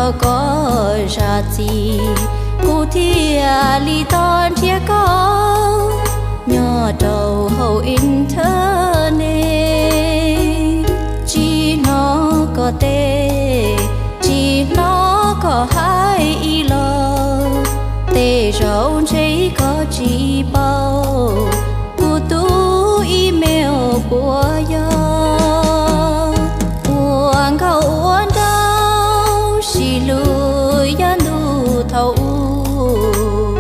Koj zam txim, kuv thiaj li tau nrhiav koj nyob rau hauv internet. Tsis hnov koj teb, tsis hnov koj hais ib los, tej zaum ntshe koj tsis paub kuv tus email puas yog. Ua nkauj ua nraug sib hlub yav ntuj thaum ub,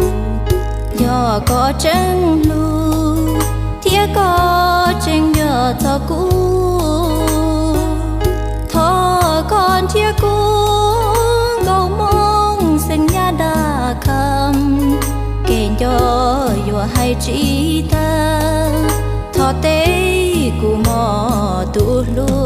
yog koj tseem hlub thiab koj tseem nco txog kuv, thov koj nrhiav kuv nkaus moo xeem nyab dab kham, kev nco yuav hais tsis tag, thov teb kuv mog tus hlub.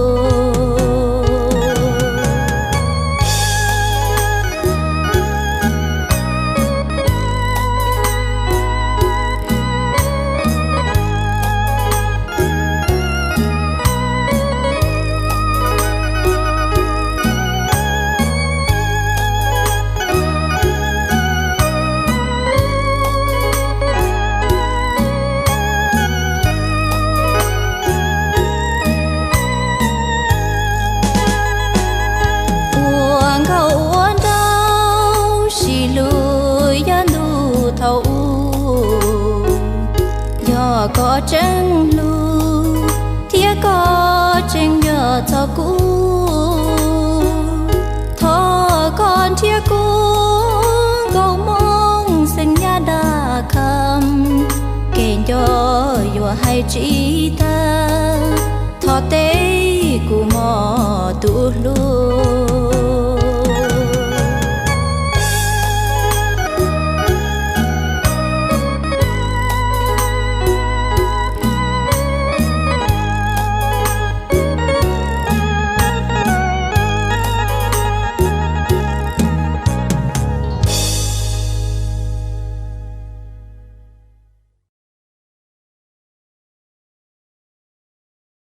Ua nkauj ua nraug sib hlub yav ntuj thaum ub, yog koj tseem hlub thiab koj tseem nco txog kuv, thov koj nrhiav kuv nkaus moo xeem nyab dab kham, kev nco yuav hais tsis tag, thov teb kuv mog tus hlub.